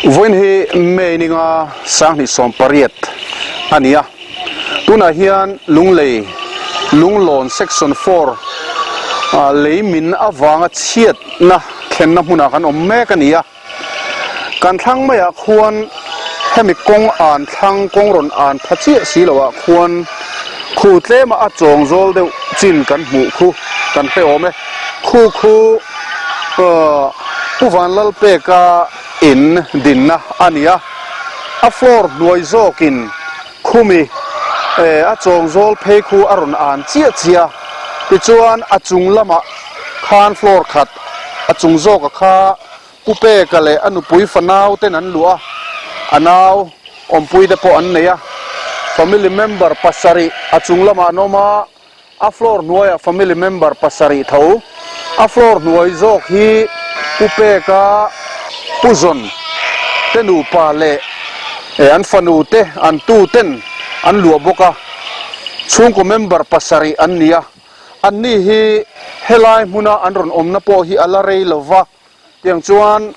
Vawiin hi May ninga sanghnih sawm pariat a ni a, tunah hian Lunglei Lunglawn Section 4 lei min avanga chhiatna thlenna hmunah kan awm mek a ni a. Kan thlang maiah khuan hemi kawng an thlang kawng rawn an pha chiah si loh ah khuan khu tlema a chawng zawl deuh chin kan hmuh khu kan hre awm e. Khu khu Pu Vanlalpeka in dinna a ni a, a floor hnuai zawkin khumi a chawng zawl phei khu a rawn an chiah chiah a, tichuan a chung lamah khan floor khat a chung zawka kha Pu Peka leh a nupui fanau ten an luah a, a nau awmpui te pawh an nei a, family member pasarih a chung lamah an awm a, a floor hnuaiah family member pasarih tho, a floor hnuai zawk hi Pu Peka, Pu Zawn te nupa leh an fanu te an tu ten an luah bawk a, chhungkaw member pasarih an ni a. Anni hi helai hmuna an rawn awmna pawh hi a la rei lo va, tiang chuan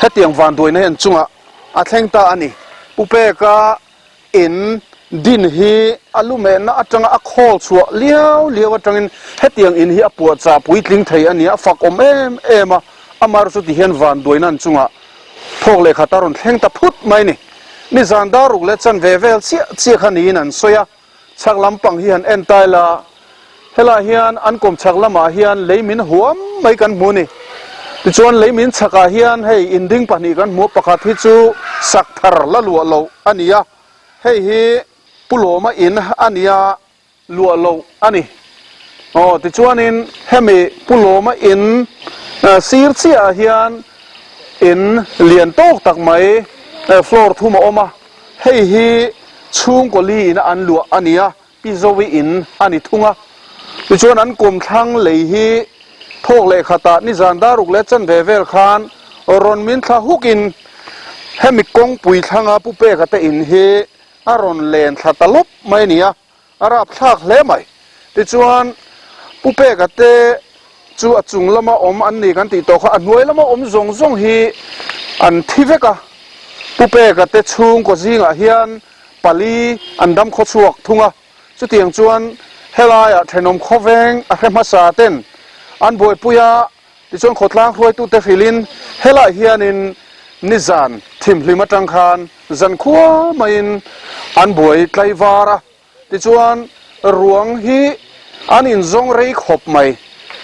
hetiang vanduaina hi an chungah a thleng ta a ni. Pu Peka in din hi a lumehna atanga a khawl chhuah liau liau atangin hetiang in hi a puahchah puitling thei a ni a, fak awm em em a, amaherawhchu chu tihian vanduaina an chungah thawk leh khat a rawn thleng ta phut mai a ni. Nizan dar ruk leh chanve vel chiah chiah kha niin an sawi a. Chhak lampang hi han en ta ila, helaiah hian an kawm chhak lamah hian lei min huam mai kan hmu a ni. Tichuan lei min chhakah hian hei inding pahnih kan hmu a, pakhat hi chu sak thar la luah loh a ni a, hei hi Pu Lawma in a ni a, luah loh a ni. Aw tichuanin hemi Pu Lawma in sir chiahah hian in lian tawk tak mai floor thum a awm a, Hei hi chhungkaw li ina an luah a ni a, Pi Zoe in a ni thung a. Tichuan an kum thlang lei hi thawk leh khatah nizan dar ruk leh chanve vel khan rawn min thla hukin hemi kawngpui thlanga Pu Peka te in hi a rawn len thla ta lawp mai a ni a. A rapthlak hle mai. Tichuan, Pu Peka te chu a chung lama awm an ni kan tih tawh kha, a hnuai lama awm zawng zawng hi an thi vek a. Pu Peka te chhungkaw zingah hian pali an dam khaw chhuak thung a. Chutiang chuan helaiah thenawm khawveng a hre hmasa ten an buaipui a, Tichuan khawtlang hruaitute hrilhin helaiah hianin nizan thimhlim atang khan zan khua maiin an buai tlaivar a, tichuan ruang hi an inzawng rei khawp mai.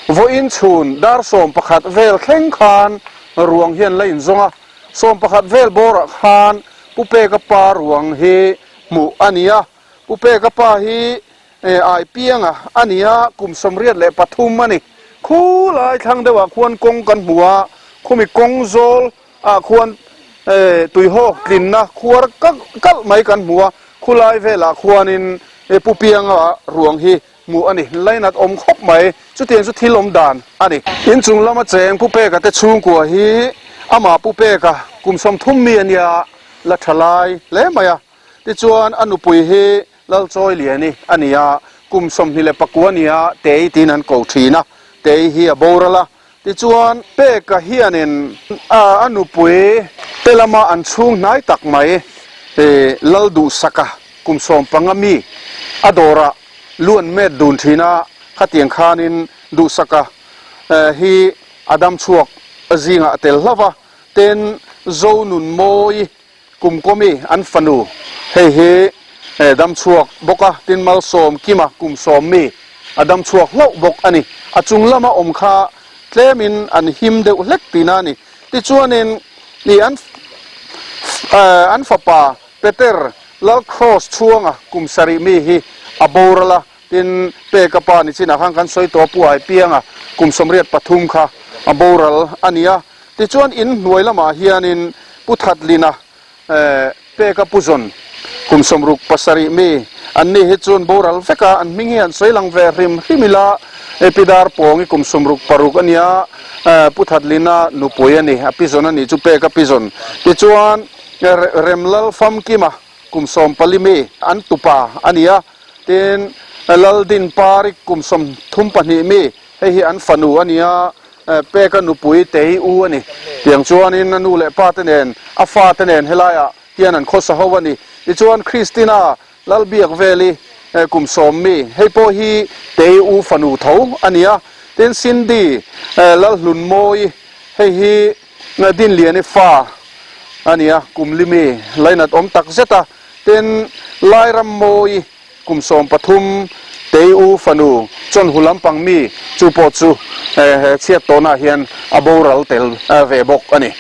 Vawiin chhun dar 11 vel thleng khan ruang hi an la inzawng a, 11 vel bawrah khan Pu Peka pa ruang hi hmuh a ni a, Pu Peka pa hi Ai pianga a ni a, kum 83 a ni. Khu lai thlang deuhah khuan kawng kan hmu a, khumi kawng zawl ah khuan tuihawk tlinna khuar kalh mai kan hmu a, khu lai velah khuanin Pu Pianga ruang hi hmuh a ni. Lainat awm khawp mai, chutiang chu thil awm dan a ni. Inchung lama cheng Pu Peka te chhungkua hi amah Pu Peka kum 30 mi a nia, la tha lai hle mai a. Tichuan a nupui hi Lalchawi Liani a ni a, kum 29 a ni a, Tei tiin an ko thin a, Tei hi a boral a. Tichuan Peka hianin a nupui te lama an chhung hnai tak mai Lalduhsaka kum 15 mi a dawrah lu an met dun thin a, khatiang khanin Duhsaka hi a dam chhuak zingah a tel hlauh a, ten Zonunmawi Kum kawmi an fanu hei hi dam chhuak bawk a, tin Malsawm Kima kum 10 mi a dam chhuak hlauh bawk a ni. A chung lama awm kha tlemin an him deuh hlek tihna a ni. Tichuanin i an an fapa Peter Lalcross chhuanga kum 7 mi hi a boral a, tin Peka pa ni chinah khan kan sawi tawh Pu Aipianga kum 83 kha a boral a ni a. Tichuan in hnuai lamah hianin Pu Thatlina Peka Pu Zawn kum 67 mi an ni hi chuan boral vek a, an hming hi han sawi lang ve hrim hrim ila Pi Dar Pawngi kum 66 a nia, Pu Thatlina nupui a ni, a pi zawn a nih chu Peka pi zawn. Tichuan Remlal Famkima kum 14 mi an tupa a ni a, tin Laldin Pari kum 32 mi hei hi an fanu a nia. Peka nupui Tei u a ni. Tiang chuanin a nu leh pa te nen a fa te nen helaiah hian an khawsa ho a ni. Tichuan Christina Lalbiak Veli kum sawm mi, hei pawh hi Tei u fanu tho a ni a. Tin Cindy Lalhlunmawi, hei hi Dinliani fa a ni a, kum li mi lainat awm tak zet a. Tin Lairammawi Kum 13 Tei U fanu Chawnhu lampang mi chu pawh chu he chhiat tawnah hian a boral tel ve bawk a ni.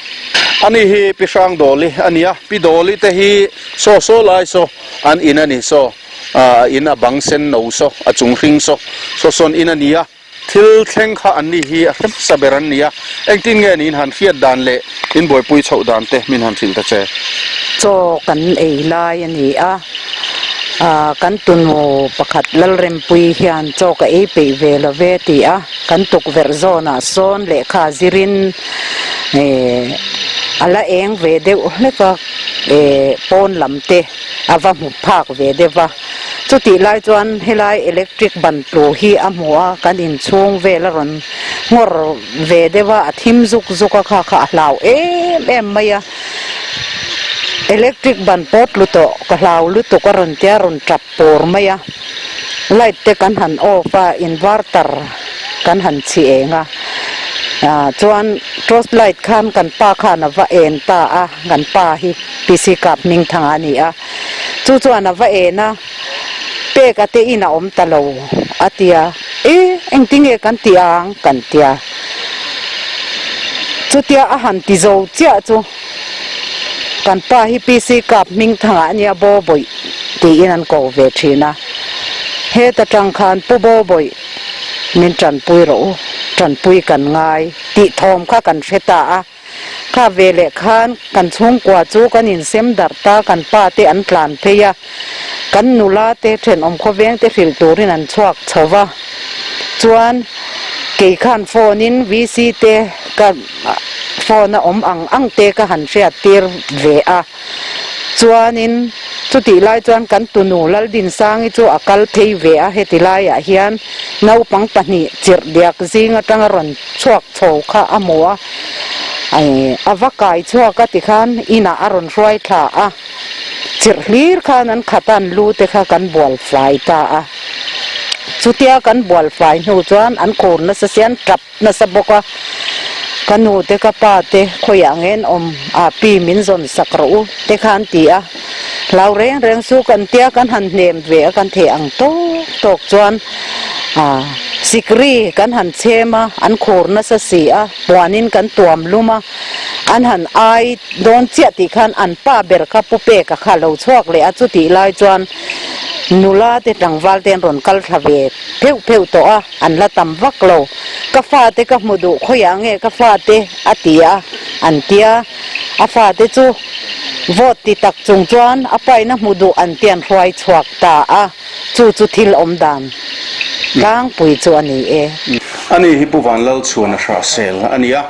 Ani hi Pi Hrang Dawli a ni a, Pi Dawli te hi saw saw lai saw an in a ni, saw a in a bang sen no saw a chung hring saw saw sawn in a ni a. Thil thleng kha an ni hi a hre hmasa ber an ni a, engtin nge niin han hriat dan leh in buaipui chhoh dan te min han hrilh ta che. Chaw kan ei lai a ni a, kan tunu pakhat Lalrempuii hian chaw ka ei peih ve lo ve ti a, kan tukverh zawnah sawn lehkha zirin a la eng ve deuh hlek a, pawn lam te a va hmu phak ve deuh va. Chutih lai chuan helai electric ban tlu hi a hmu a, kan inchhung vel a rawn nghawr ve deuh a, a thim zuk zuk a, kha kha a hlau em em mai a. Electric ban pawh tlu tawh ka hlau lutuk a rawn tia rawn tap pur mai a. Light te kan han off a, inverter kan han chhi eng a, chuan torch light khan kan pa khan a va en ta a, kan pa hi PC Kap Hmingthanga a ni a. Chu chuan a va en a, pek a te in a awm ta lo a ti a, E, engtinge kan ti ang? kan ti a. Chutia a han ti zo chiah chu kan pa hi PC Kap Hmingthanga a nia Bo Bawih tiin an ko ve thin a. Heta tang khan Pu Bo Bawih min tanpui rawh u, tanpui kan ngai tih thawm kha kan hre ta a. Kha veleh khan kan chhungkua chu kan insem darh ta, kan pa te an tlan phei a, kan nula te thenawm khawveng te hrilh turin an chhuak chho va, chuan kei khan phone in VC te ka phone a awm ang ang te ka han hriat tir ve a, chuanin chutih lai chuan kan tunu Laldinsangi chu a kal phei ve a, heti laiah hian naupang pahnih chirh diak zing atanga rawn chhuak chho kha a hmu a, a va kai chhuak a tikhan inah a rawn hruai thla a, chirh hlir khan an khat a an lu te kha kan bual fai ta a, chutia kan bual fai hnu chuan an khur nasa sia an tap nasa bawk a, ka nu te ka pa te khawiah nge an awm a pi min zawn sak rawh u te kha an ti a, hlau reng reng chu kan tia kan han hnem ve a kan theh ang tawk tawk chuan Sikri kan han chhem a, an khur nasa si a, puanin kan tuam lum a, an han ai dawn chiah tih khan an pa ber kha Pu Peka kha a lo chhuak leh a, chutih lai chuan nula te tlangval te an rawn kal thla ve pheuh pheuh tawh a, an la tam vak lo. Ka fate ka hmu duh khawiah nge ka fate a ti a, an tia, a fate chu vote ti tak chung chuan a paina hmu duh an tia an hruai chhuak ta a. Chu chu thil awm dan tlangpui chu a ni e. Ani hi Pu Vanlalchhuana Hrahsel a ni a,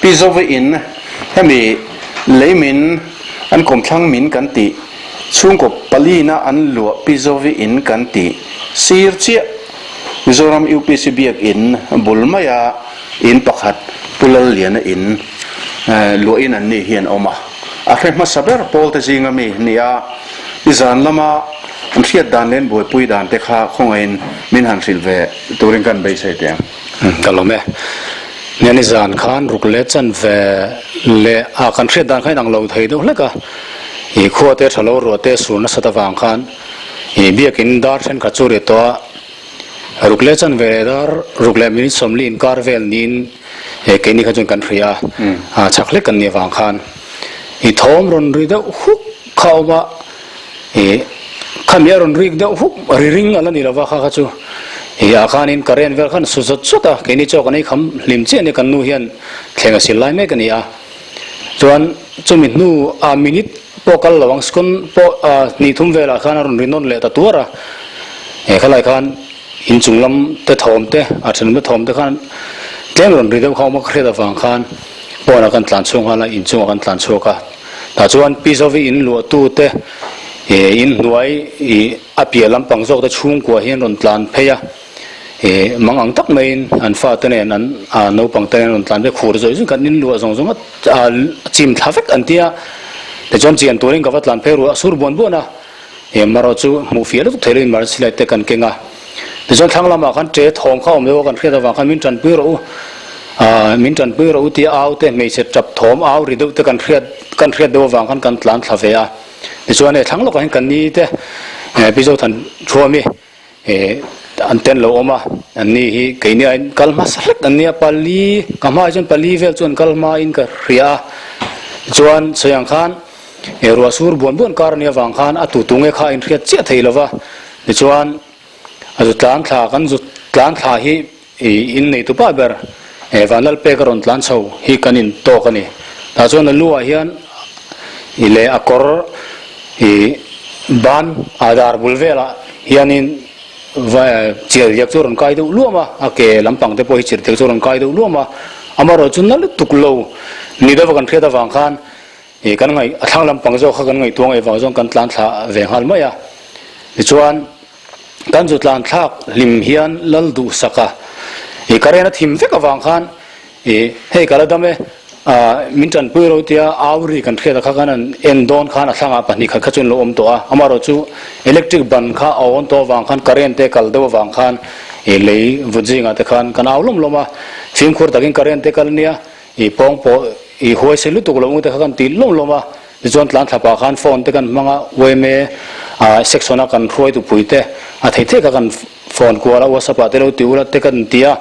Pi Zova in hemi leimin an kawmthlang min kan tih, chhungkaw palina an luah Pi Zovi in kan tih sir chiah Mizoram UPC Biak In bul maia in pakhat Pu Lalliana in luahin an ni hi an awm a, a hre hmasa ber pawlte zinga mi nia i zan lama An hriat dan leh an buaipui dan te kha khawngaihin min han hrilh ve turin kan beisei teh ang. Ka lawm e. Nia ni zan khan ruk leh chan ve leh a kan hriat dan kha inang lo thei deuh hlek a. I khua te tha lo ruah te sur nasat avang khan i biakin dar thenkhat chu ri tawh a. Ruk leh chan ve leh dar ruk leh minute 40 inkar vel niin keini kha chuan kan hria a. Chak hlek kan nih avang khan i thawm rawn ri deuh huk kha a awm a. Ih, khami a rawn rik deuh huk, ri ring a la ni lova kha kha chu. Ih, ah khanin current vel khan su zawt zawt a, keini chaw kan ei kham hlim chiah a ni, kan nu hian thleng a sil lai mek a ni a. Chuan chumi hnu ah minute pawh kal lo ang, second pawh ah hnih thum velah khan a rawn ri nawn leh ta tuar a. Ih, khalai khan inchung lam te thawm te, a thenawm te thawm te khan tlem rawn ri deuh kha awm a ka hriat avang khan pawnah kan tlan chhuak nghal a, inchungah kan tlan chhuak a. Tah chuan Pi Zovi in luahtute in hnuai ih a piah lampang zawk te chhungkua hian rawn tlan phei a. Ih mang ang tak maiin an fate nen an ah naupang te nen an rawn tlan vek khur zawih zawih khan in luah zawng zawng a chim thla vek an tia. Tichuan chian turin ka va tlan phei ruah a sur buan buan a, ih marawh chu hmuh fiah lutuk thei loin emergency light te kan keng a. Tichuan thlang lamah khan ṭe thawm kha awm deuh a kan hriat avang khan min ṭanpui rawh u ah min ṭanpui rawh u tia au te hmeichhe ṭap thawm au ri deuh te kan hriat kan hriat deuh avang khan kan tlan thla ve a. Tichuan hei thlang lawkah hian kan ni te Pi Zothan Thuami an ten lo awm a, an ni hi keini aiin kal hmasa hlek an nia, pali ka hmaah chuan pali vel chuan kal hmain ka hria a, tichuan sawi ang khan ruah sur buan buan kar ania vang khan a tu tunge kha a inhriat chiah thei lo va, tichuan a zu tlan thla kan zu tlan thla hi I innei tu pa ber eh Vanlal pek a rawn tlan chho hi kan in tawk a ni. Tah chuan a lu ah hian i leh a kawr i ban a dar bul velah hianin va chial diak chu a rawn kai deuh luam a, a ke lampang te pawh hi chirh diak chu a rawn kai deuh luam a, amaherawhchu chu na lutuk lo ni deuh a kan hriat avang khan i kan ngaih a thlang lampang zawk kha kan ngaihtuah ngaih vang zawng kan tlan thla ve nghal mai a. Tichuan. Kan zu tlan thlak hlim hian lal duhsak a, i ka ren a thim vek avang khan i hei ka la dam e, min tanpui ro tia au ri kan hriat a kha khan an en dawn khan a thlangah pahnih khat kha chu an lo awm tawh a, amaherawh chu electric ban kha a awn tawh avang khan current te kal deuh avang khan i lei vut zingah te khan kan au lawm lawm a, fimkhur takin current te kal nia i pawng pawh i huaisen lutuk lo ung te kha kan ti lawm lawm a. Tichuan tlan thlapah khan phone te kan hmang a, yma section a kan hruaitu pui te a theih theih kha kan phone kual a, whatsapp ah te lo ti ula te kan ti a,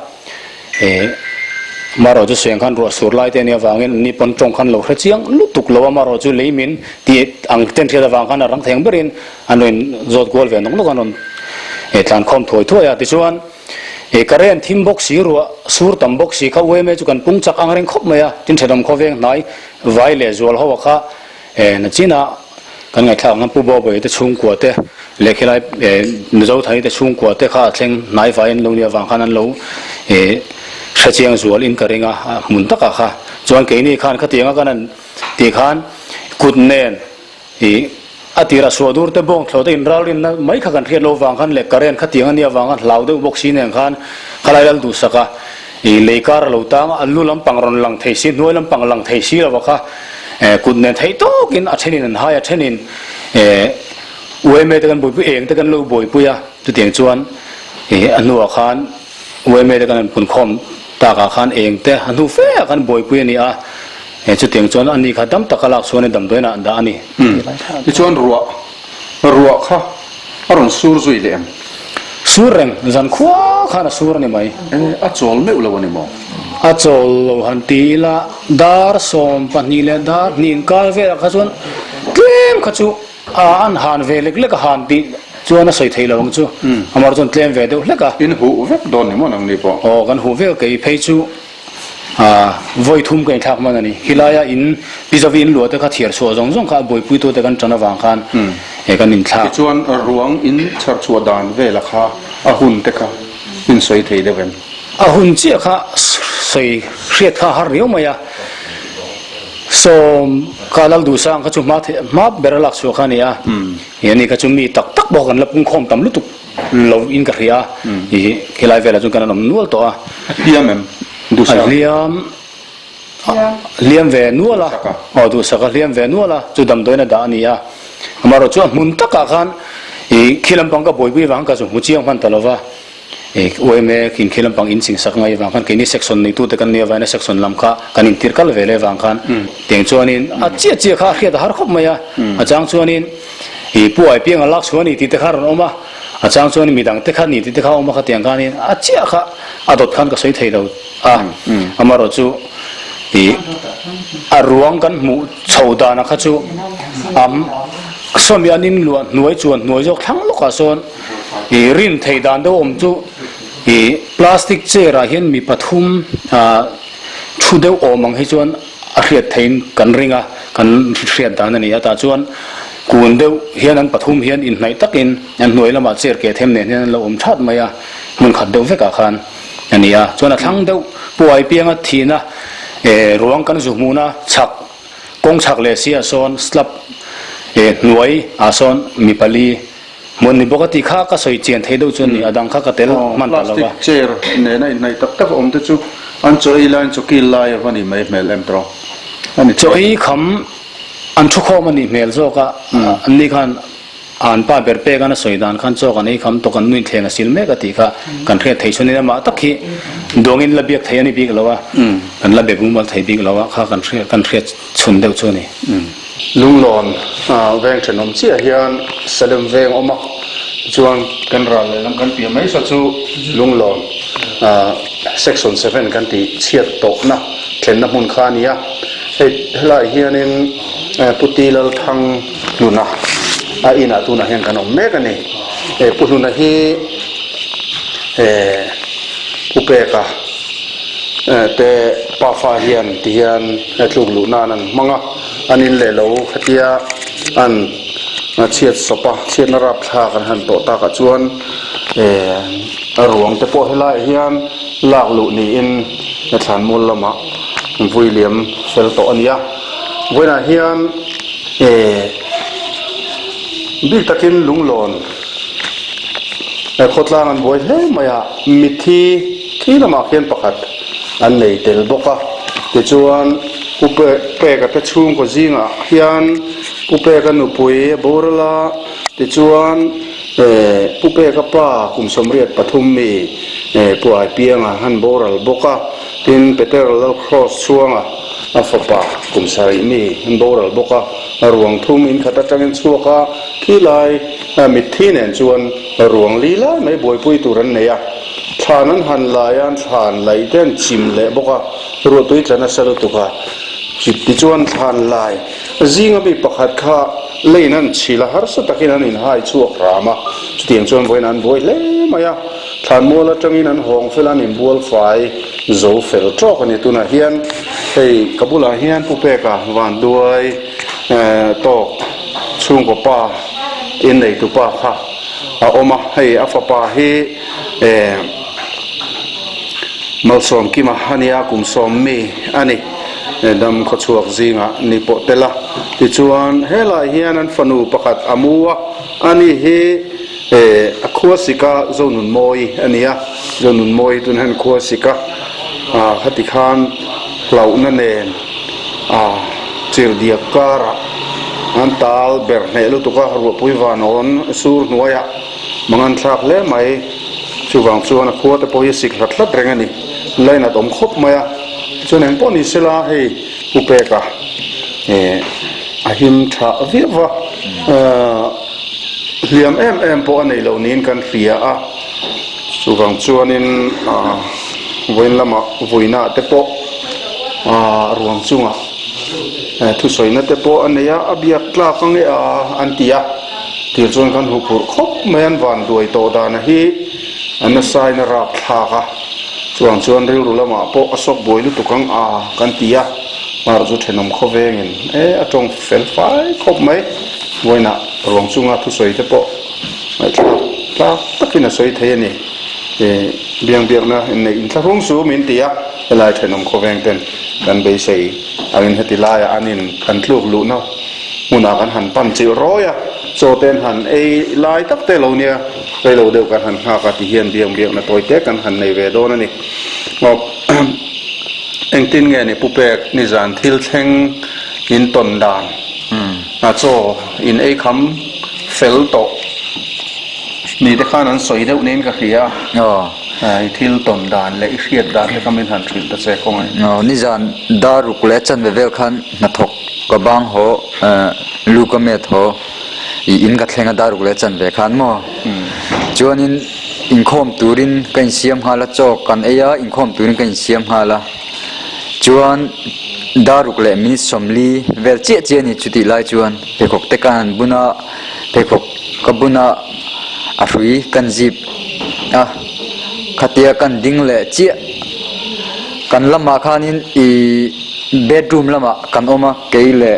eh marawh chu suiang khan ruah sur lai te ania vangin anni pawn tawng khan lo hre chiang lutuk lo a, marawh chu lei min tih ang ten hriat avang khan a rang thei ang berin an rawn zawt kual ve nawk nawk a, an rawn eh tlan khawm thuai thuai a, tichuan eh current thim bawk si ruah sur tam bawk si kha yma chu kan pung chak ang reng khawp mai a, tin thenawm khawveng hnai Vai leh zual ho a kha nachina kan ngaihthlak ang Pu Bawbawia te chhungkua te leh khilai Mizo thai te chhungkua te kha a thleng hnai vai an lo nih avang khan an lo hre chiang zual in ka ring a hmun takah kha chuan keini khan khatianga kan han tih khan kut nen Ih, a tirah suah dur te bawng thlawh te inralrinna mai kha kan hriat lo vang khan leh current kha tiang a nia vang khan hlau deuh bawk si nen khan khalai lal duhsak a, ih, lei kar a lo tang a, a lu lampang rawn lang thei si, hnuai lampang lang thei si lo a kha, eh, kut nen theih tawkin a thenin an hai a, thenin, eh, uaime te kan buaipui, eng te kan lo buaipui a, chutiang chuan, ih, a hnuah khan uaime te kan han punkhawm takah khan eng te a hnu fe ah khan buaipui a ni a. He chutiang chuan ani kha dam taka lak chuan damdawiin ah an dah a ni. Tichuan ruah, ruah kha a rawn sur zui leh em? Sur reng, zan khua khan a sur a ni mai. Enge a chawl meuh lo a ni maw? A chawl lo han ti ila, dar 12 leh dar hnih inkar velah kha chuan tlem kha chu a an han ve lek lek a han tih chuan a sawi thei lo ang chu. Amaherawhchu chuan tlem ve deuh hlek a. In huh vek dawn ni maw nangni pawh? Aw kan huh vek a, kei phei chu. Vawi thum ka inthlak hman a ni. Hilaia in Pizavi in luah te kha thiar chhuah zawng zawng kha a buaipuitu te kan tan avang khan he kan inthlak. Tichuan ruang in chhar chhuah dan vela kha a hun te kha in sawi thei deuh em? A hun chiah kha sawi hriat kha a har riau mai a. Sawm kha Lalduhsang kha chu hma thei hma ber a lak chhuah kha a ni a. He ani kha chu mi tak tak pawh kan la pungkhawm tam lutuk. Lo in ka hria a, i khilai velah chuan kan an awm nual tawh a. A hliam em? Duhsak. A hliam, hliam ve nual a. Aw duhsak a hliam ve nual a, chu damdawiin a dah a ni a. Amaherawh chu a hmun takah khan i khi lampang ka buaipui vang ka zu hmu chiang hman ta lo va. I UMA in khi lampang in chingsak ngai vang khan keini section neitute kan nia vaina section lam kha kan intir kal ve leh vang khan tiang chuanin a chiah chiah kha a hriat a har khawp mai a. A chang chuanin I pu ai piang a lak chhuah a ni tih te kha a rawn awm a, a chang chuan midang te kha ni tih te kha a awm a khatiang khanin a chiah kha a dawt khan ka sawi thei lo a, amaherawh chu i a ruang kan hmuh chho dana kha chu a sawmi an in luah hnuai chuan hnuai zawk thlang lawkah sawn i rin thei dan deuh awm chu i plastic chair ah hian mi pathum ah thu deuh awm ang hi chuan A hriat theiin kan ring a, kan hriat dan a ni a, tah chuan kun deuh hian an pathum hian inhnaih takin an hnuai lamah chair keh them nen hian an lo awm that mai a, hmun khat deuh vekah khan a ni a. Chuan a thlang deuh Puai pianga thihna eh ruang kan zu hmuhna chhak kawng chhak leh si ah sawn slab eh hnuai ah sawn mi pali. Hmuh an ni bawk a tih kha ka sawi chian thei deuh chu a ni, a dang kha ka tel hman ta lo va. Plastic chair nena inhnaih tak tak a awm te chu an chaw ei laiin chaw kil lai a va ni mai hmel em tawh a ni. Chaw ei kham an thu khawm a nih hmel zawk a, an ni khan an pa ber pek an a sawi dan khan chaw kan ei kham tawh kan nuin thleng a sil mek a tih kha kan hriat thei chuan in amah tak hi duangin la biak thei a ni bik lo a, kan la be mumal thei bik lo a kha kan hriat kan hriat chhun deuh chu a ni. Lunglawn veng thenawm chiah hian Salem veng awm a, tichuan kan ral lehlam kan piah mai saw chu Lunglawn Section 7 kan tih chhiat tawhna thlenna hmun kha a ni a. Hei helaiah hianin Pu Ti Lalthang Hluna a inah tunah hian kan awm mek a ni. Pu Hluna hi Pu Peka te pafa hian tihian tluk luh nan an hmang a. An in leh lo khatia an chhiat sawp a, chhiatna rapthlak an han tawh takah chuan a ruang te pawh helaiah hian lak luh niin thlanmual lamah vui liam fel tawh a ni a. Vawiinah hian bik takin lunglawn khawtlang an buai hle mai a, mitthi thi lamah khian pakhat an nei tel bawk a, tichuan Pu Peka te chhungkaw zingah hian Pu Peka nupui a boral a, tichuan Pu Peka pa kum 83 mi Pu Aipianga han boral bawk a, tin Peter Lalcross chhuanga a fapa kum 7 mi han boral bawk a, ruang thum in khat atangin chhuak a, khi lai mitthi nen chuan ruang li lai mai buaipui tur an nei a, thlan an han lai a, an thlan laih te an chim leh bawk a. Ruahtui tla nasa lutuk a, tichuan thlan lai zinga mi pakhat kha leiin an chhil a, harsa takin an inhai chhuak hram a, chutiang chuan vawiin an buai hle mai a, thlan mual atangin an hawng fel a, an inbual fai zo fel tawk a ni. Tunah hian hei ka bulah hian Pu Peka Vanduai tawk chhungkaw pa inneitu pa kha a awm a, hei a fapa hi eh. Malsawm Kima a nia kum sawm mi a ni. Dam khawchhuak zingah ni pawh tel a. Tichuan helai hian an fanu pakhat a mu a, ani hi a khua sika Zonunmawi a ni a. Zonunmawi hi tun hian khua sika khati khan hlauhna nen chirhdiak karah an tal ber hneh lutuk a, ruahpui vanawn sur hnuaiah Mangan thlak hle mai. Chuvang chuan a khua te pawh hi a sik hlat hlat reng a ni. Lainat awm khawp mai a. Tichuan eng pawh ni sela hei Pu Peka eh a him tha viau va. Hliam em em pawh a nei lo niin kan hria a. Chuvang chuanin vawiin lamah vuina te pawh ruang chungah thusawina te pawh a nei a, a biak tlak ange a an ti a. Tir chuan kan huphurh khawp mai an van duai tawh dana hi a nasain a rap thlak a, chuang chuan rilru lamah pawh a sawk buai lutuk ang a kan ti a, hmar chu thenawm khawvengin e a tawng fel fai khawp mai, vawiinah ruang chunga thusawi te pawh ngaihthlak tlak takin a sawi thei a ni, e biang biakna inneih inthlahrung su min ti a, helai thenawm khawveng ten kan beisei angin heti laiah an in kan tluk luhna. Hmunah kan han pan chilh rawi a, chaw te an han ei lai tak te lo nia, reilo deuh kan han nghak a ti hian biak biakna tawi te kan han nei ve dawn a ni. Aw engtin nge ni Pu Pek nizan thil thleng in tawn dan a chaw in ei kham fel tawh ni te khan an sawi deuh niin ka hria a, i thil tawn dan leh i hriat dan te kha min han hrilh ta che kawng e. Aw nizan dar ruk leh chanve vel khan hnathawk. Ka bang haw lu ka met haw i in ka thleng a daruk leh chan ve khan maw chuanin inkhawm turin ka insiam nghal a chaw kan ei a inkhawm turin ka insiam nghal a chuan daruk leh minute 40 vel chiah chiah a ni chutih lai chuan pheikhawk te ka han bun a pheikhawk ka bun a a hrui kan zip a khatia kan ding leh chiah kan lamah khanin ih. Bedroom lamah kan awm a, kei leh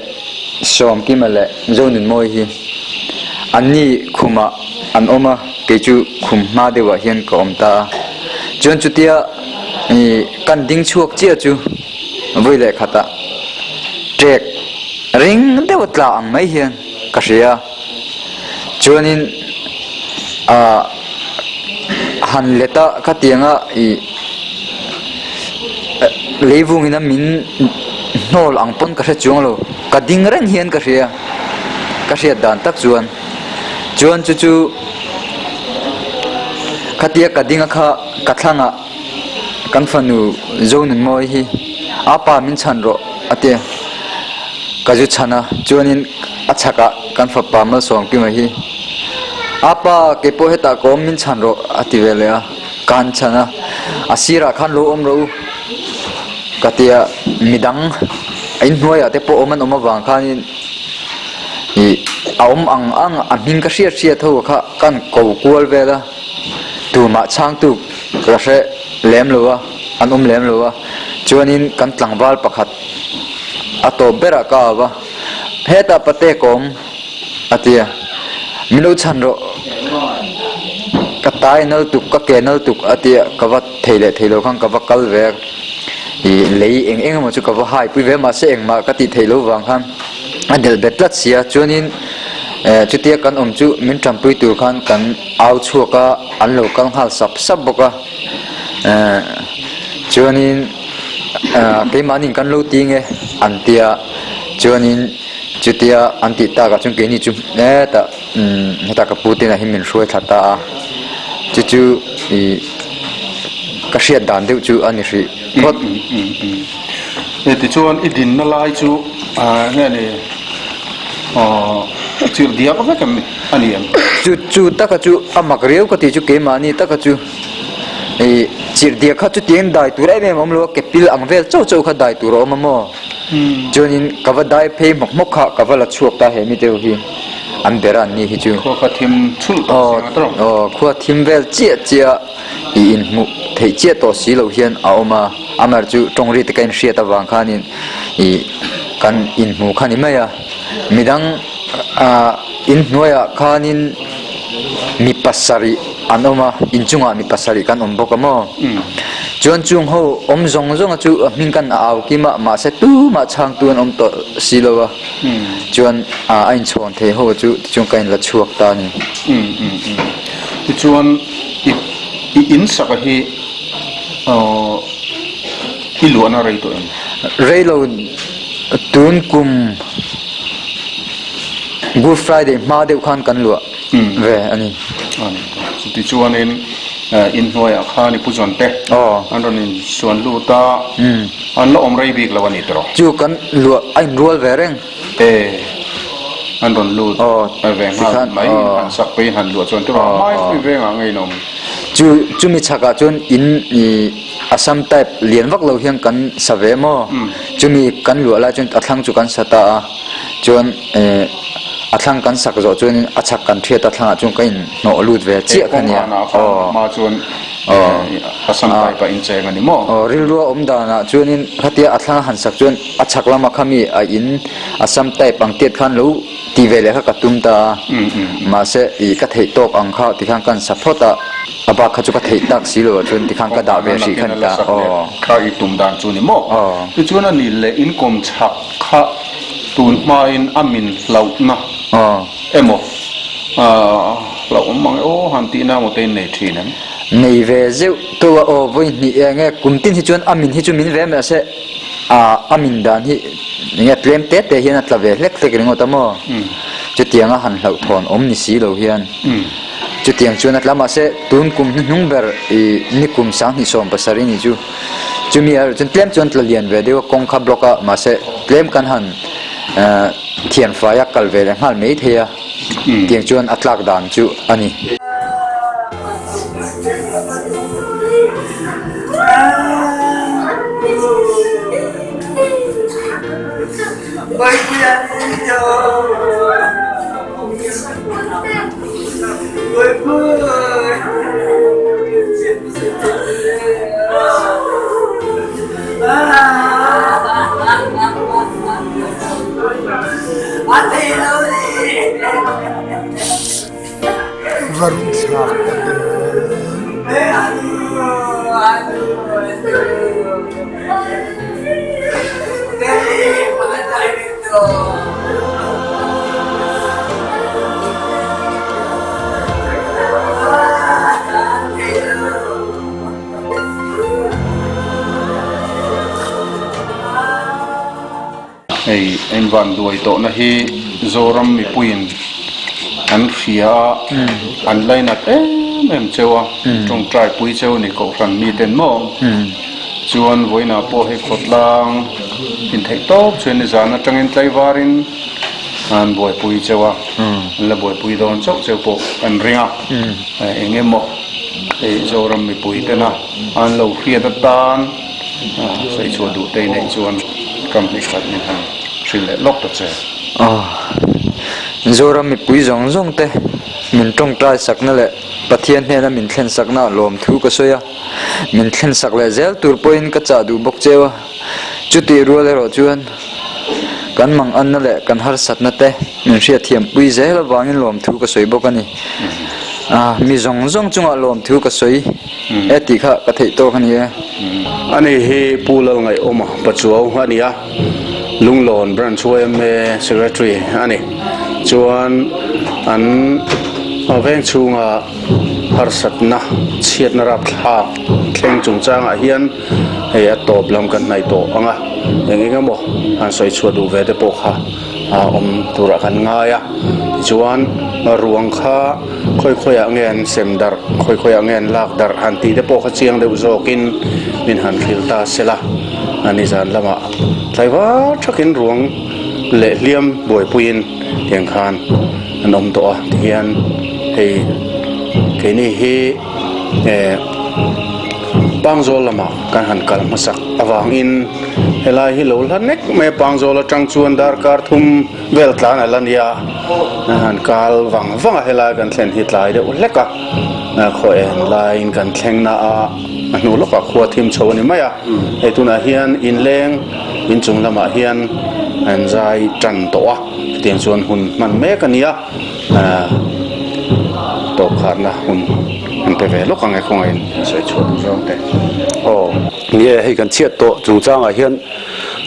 Sawmkima leh Zonunmawi hi anni khumah an awm a, kei chu khum hma deuhah hian ka awm ta a. Chuan chutia ih kan ding chhuak chiah chu vawi leh khatah ṭek ring deuh a tla ang mai hian ka hria a, chuanin. Ah han let a khatianga ih leivungin a min hnawl ang pawn ka hre chuang lo ka ding reng hian ka hria ka hriat dan tak chuan chuan chu chu khatia ka ding a kha ka thlangah kan fanu Zonunmawi hi a pa min chhan rawh a ti a ka zu chhan a chuanin a chhakah kan fapa Malsawmkima hi a pa kei pawh hetah ka awm min chhan rawh a ti ve leh a ka han chhan a a sirah khan lo awm rawh u ka ti a midang a inhnuaiah te pawh awm an awm avang khanin ih a awm ang ang a hming ka hriat hriat ho kha ka han ko kual vel a. Tumah chhangtu ka hre lem lo a, an awm lem lo a, chuanin kan tlangval pakhat a tawp berah ka au a, hetah pate ka awm a ti a, min lo chhan rawh, ka tai nal tuk, ka ke nal tuk a ti a, ka va thei leh thei lo khan ka va kal ve a, ih lei eng eng emaw chu ka va hai pui ve mahse engmah ka tih theih loh vang khan a delh bet tlat si a, chuanin eh chutia kan awm chu min tanpui tur khan kan au chhuak a an lo kal nghal sap sap bawk a eh chuanin ah keimahni kan lo ti nge an tia chuanin chutia an tih takah chuan keini chu hetah umm hetah ka pu te lah hi min hruai thla ta a chu chu ih ka hriat dan deuh chu a ni hrih phawt. Tichuan i dinna lai chu ah nge ni aw chirh diak vek em ni? A ni em? Chu chu taka chu a mak riau ka tih chu keimahni taka chu ih chirhdiak kha chutiang dai tur em em a awm lo a, ke pil ang vel chauh chauh kha dai tur a awm a maw? Chuanin ka va dai phei hmawk hmawk kha ka va la chhuak ta he mite ho hi an ber a an ni hi chu. Khua kha thim chhulh tawh si ang a tawrh. Aw khua thim vel chiah chiah ih inhmuh theih chiah tawh si loh hian a awm a, amaherawhchu chu tawngri te ka inhriat avang khanin ih kan inhmu kha ni mai a, midang ah Inhnuaiah khanin mi pasarih an awm a, inchungah mi pasarih kan awm bawk a maw? Chuan chung ho awm zawng zawnga chu a hming kan a au kim a, mahse tumah chhangtu an awm tawh si lo a, chuan a inchhawn thei ho chu tichuan ka inla chhuak ta a ni. Tichuan i i insaka hi i luahna rei tawh em? Rei lo tun kum. Good Friday hma deuh khan kan luah ve a ni. Chutichuanin inhnuaiah khan i pu zawn te an rawn insuan lut a, an la awm rei bik lo a ni tawh. Chu kan luah a inrual ve reng. E, an rawn lut ve nghal mai, han sak peiin han luah chuan tawh a, hmai pui vengah ngei in awm. Chu chumi chhakah chuan in i Assam type lian vak lo hian kan sa ve maw? Chumi kan luah lai chuan a thlang chu kan sa ta a, chuan eh a thlang kan sak zawh chuanin a chhak kan thiat a thlangah chuan ka in hnawh lut ve chiah kha nia. Aw chuan Assam type ah in cheng a ni maw? Aw rilru a awm danah chuanin khatia a thlang a han sak chuan a chhak lama khami a in Assam type ang tiat khan lo Tih ve leh kha ka tum ta a, mahse ih ka theih tawk ang kha tikhan ka han sa phawt a, a bak kha chu ka theih tak si lo ah chuan tikhan ka dah ve hrih kha ni ta aw. Kha i tum dan chu ni maw? Aw. Tichuan a ni leh in kawm chhak kha tun hmain a min hlauhna emaw hlauh awm mang e aw han tihna emaw te in nei thin em? Nei ve zeuh tawh a aw vawi hnih eng e kum tin hi chuan a min hi chu min ve mai se. Ah a min dan hi enge tlem te te hian a tla ve hlek hlek ringawt a maw? Chutianga han hlauhthawn awm ni si lo hian chutiang chuan a tla mahse tun kum hnuhnung ber ih nikum 2070 ni chu chumi erawh chuan tlem chuan tla lian ve deuh a kawng kha block a mahse tlem kan han eh thian fai a kal ve leh nghal mai thei a tiang chuan a tlak dan chu a ni. Va rung thlak tak em. In vanduai tawhna hi Zoram mipuiin an hria a, an lainat em em cheu a, tawngtai pui cheu a ni Kohhran miten maw? Chuan vawiinah pawh hei khawtlang intheih tawp chuan nizan atangin tlaivarin an buaipui cheu a, an la buaipui dawn chauh cheu pawh kan ring a, eng emaw hei Zoram mipui tena an lo hriat atan sawi chhuah duh te neih chuan kam hnih khat min han hrilh leh lawk ta che. Aw, Zoram mipui zawng zawng te min tawngtai sakna leh Pathian hnena min thlen sakna lawmthu ka sawi a, min thlen sak leh zel tur pawhin ka chah duh bawk cheu a, chutih rual erawh chuan kan manganna leh kan harsatna te min hriatthiampui zel avangin lawmthu ka sawi bawk a ni. Mi zawng zawng chungah lawmthu ka sawi e tih kha ka theih tawk a ni e. Ani hi Pu Lalngaihawma Pachuau a ni a, Lunglawn Branch yma Secretary a ni. Chuan an veng chhunga harsatna chhiatna rapthlak thleng chungchangah hian hei a tawp lam kan hnaih tawh ang a, eng eng emaw han sawi chhuah duh ve te pawh kha a awm turah kan ngai a. Tichuan ruang kha khawi khawiah nge an sem darh, khawi khawiah nge an lak darh han tih te pawh kha chiang deuh zawkin min han hrilh ta sela a nizan lamah tlaivar thakin ruang leh hliam buaipuiin tiang khan an awm tawh a tihian hei keini hi eh Pangzawl lamah kan han kal hmasak avangin helai hi lo hla nek mai a Pangzawl atang chuan darkar thum vel tlan a la nia a han kal vang vang a helai kan thlen hi tlai deuh hlek a khaw en laiin kan thleng na a a hnu lawkah khua thim chho a ni mai a hei tunah hian inleng inchung lamah hian an zai tan tawh a chutiang chuan hun hman mek a ni a tawp khatna hun an pe ve lawk ang e kawngaihin an sawi chhuah duh zawng te. Aw ni e hei kan chhiat tawh chungchangah hian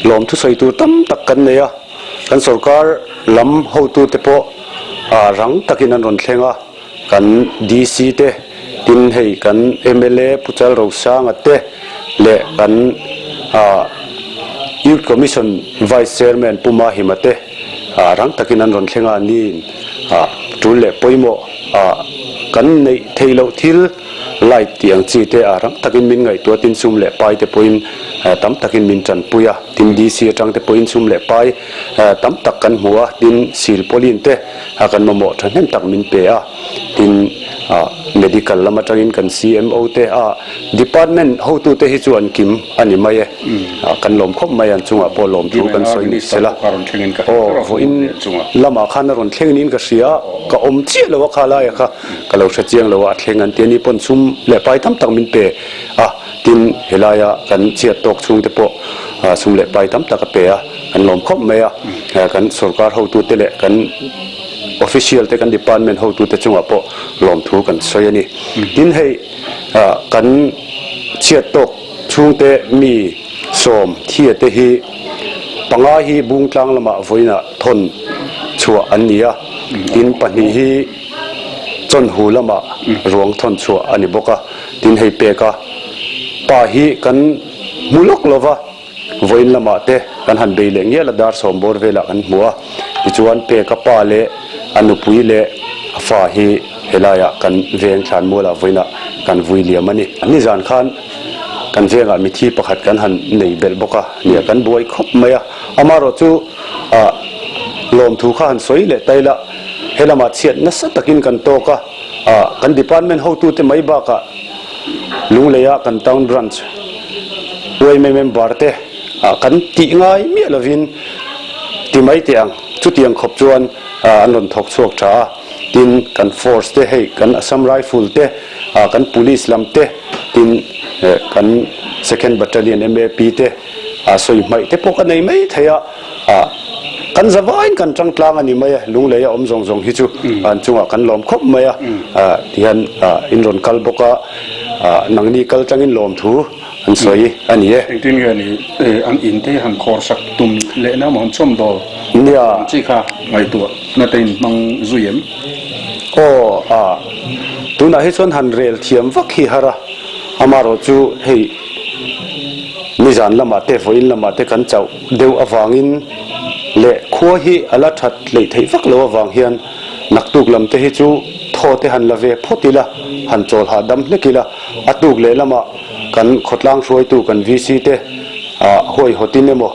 lawmthu sawi tur tam tak kan nei a. Kan sorkar lam hotute pawh rang takin an rawn thleng a, kan DC te, tin hei kan mla Pu Chal Rosanga te leh kan Youth Commission Vice Chairman Pu Mahima te rang takin an rawn thleng a, niin tul leh pawimawh kan neih theih loh thil light tih ang chi te rang takin min ngaihtuah tin sum leh pai te pawhin tam takin min tanpui a. Tin DC atang te pawhin sum leh pai tam tak kan hmu a, tin silpawlin te kan mamawh thahnem tak min pe a, tin medical lam atangin kan CMO te a department hotu te hi chu an kim a ni mai e, kan lawm khawp mai an chungah pawh lawmthu kan sawi ni sela. Aw vawiin lamah khan a rawn thleng niin ka hria, ka awm chiah lo a kha laia kha ka lo hre chiang lo a, a thleng an ti a ni pawn sum leh pai tam tak min pe a. Tin, helaia kan chhiat tawk chhungte pawh sum leh pai tam tak a pe a, kan lawm khawp mai a. Kan sorkar hotute leh kan official te, kan department hotute chungah pawh lawmthu kan sawi a ni. Tin, hei kan chhiat tawk chhungte mi sawm thia te hi panga hi Bungtlang lamah vawiinah thawn chhuah an ni a, tin pahnih hi Chawnhu lamah ruang thawn chhuah a ni bawk a. Tin hei pek a, pa hi kan hmu lawk lo va, vawiin lamah te kan han bei leh ngial a, dar sawm bawr velah kan hmu a, tichuan pek a pa leh a nupui leh a fa hi helaiah kan veng thlan mualah vawiinah kan vui liam a ni. Nizan khan kan vengah mithi pakhat kan han nei belh bawk a, nia kan buai khawp mai a, amaherawh chu ah lawmthu kha han sawi leh ta ila, helamah chhiat nasa takin kan tawk a. Ah kan department hotute mai bakah Lungleia kan town branch yma member te ah kan tih ngai miah lovin ti mai teh ang. Chutiang khawp chuan ah an rawn thawk chhuak tha a, tin kan force te hei kan Assam Rifle te ah kan police lam te tin eh kan second battalion MAP te ah sawi hmaih te pawh ka nei mai thei a. Ah, kan zavaiin kan tang tlang a ni mai a, lunglei a awm zawng zawng hi chu an chungah kan lawm khawp mai a, ah tihian ah in rawn kal bawk a, ah nangni kal tangin lawm thu an sawi a ni e. Engtin nge ni an in te han khawr sak tum lehna maw han chawm dawl Nia. ang chi kha ngaihtuah na te in hmang zui em? Aw, ah tunah hi chuan han rel thiam vak hi har a, amaherawh chu hei nizan lamah te vawiin lamah te kan chauh. Deuh avangin leh khua hi a la that hleih theih vak lo avang hian naktuk lam te hi chu thaw te han la ve phawt ila, han chawl hahdam hlek ila, a tuk leh lamah kan khawtlang hruaitu kan VC te huaihawtin emaw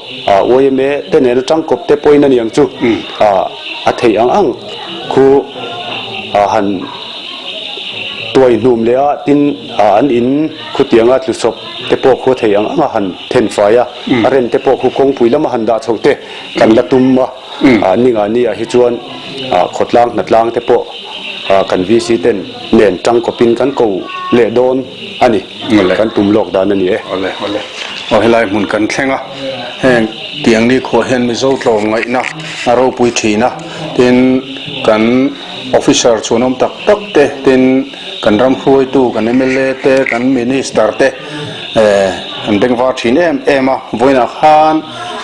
yma te nena tangkawp te pawhin a niang chu a theih ang ang khu han tuai hnum leh a, tin an in khutianga tlusawp te pawh khu a theih ang ang a han then fai a, a rem te pawh khu kawngpui lama han dah chho te kan la tum a. Ninga ni ah hi chuan khawtlang hnatlang te pawh kan VC ten nen tangkawpin kan ko leh dawn a ni. Kan tum lawk dan a ni e. Awle awle. Aw helai hmun kan thleng a, heng tiang ni khuah hian Mizo tlawmngaihna a ropui thin a, tin kan officer chhuanawm tak tak te, tin kan ram hruaitu kan mla te, kan minister te an bengvar thin em em a, vawiinah khan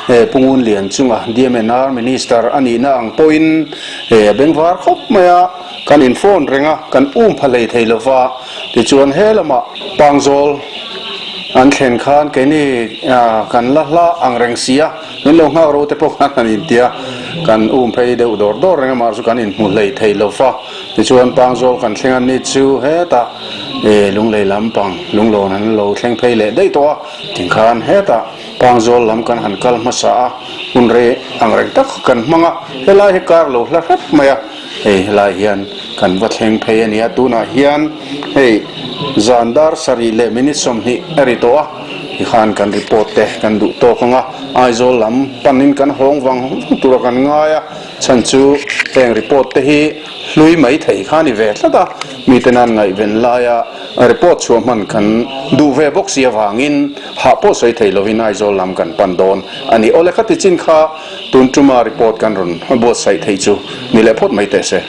Pu Ngunlian chunga DMNR Minister a nihna ang pawhin a bengvar khawp mai a, kan in phone reng a, kan um pha hlei thei lova, tichuan he lamah Pangzawl an thlen khan keini kan la hla ang reng si a, min lo nghak ro te pawh khan han inti a, kan um phei deuh dawr dawr reng a, mahse kan inhmu hlei thei lova, tichuan Pangzawl kan thleng a ni chu hetah Lunglei lampang Lunglawn an lo thleng phei leh daih tawh a, tikhan hetah. Pangzawl lam kan han kal hmasa a, hun rei ang reng tak kan hmang a, helai hi kar lo hla hrep mai a, hei helai hian kan va thleng phei a ni a, tunah hian hei zan dar sarih leh minute 20 a ri tawh a, tikhan kan report te kan duh tawk ang a, Aizawl lam panin kan hawng vang vang tura kan ngai a, chhan chu heng report te hi hlui mai thei kha a ni ve tlat a, mite nan ngaihven laia report chhuah hman kan duh ve bawk si avangin. Hah pawh sawi thei lovin Aizawl lam kan pan dawn a ni. Awle khati chin kha tun tuma report kan rawn buatsaih theih chu ni leh phawt mai teh se.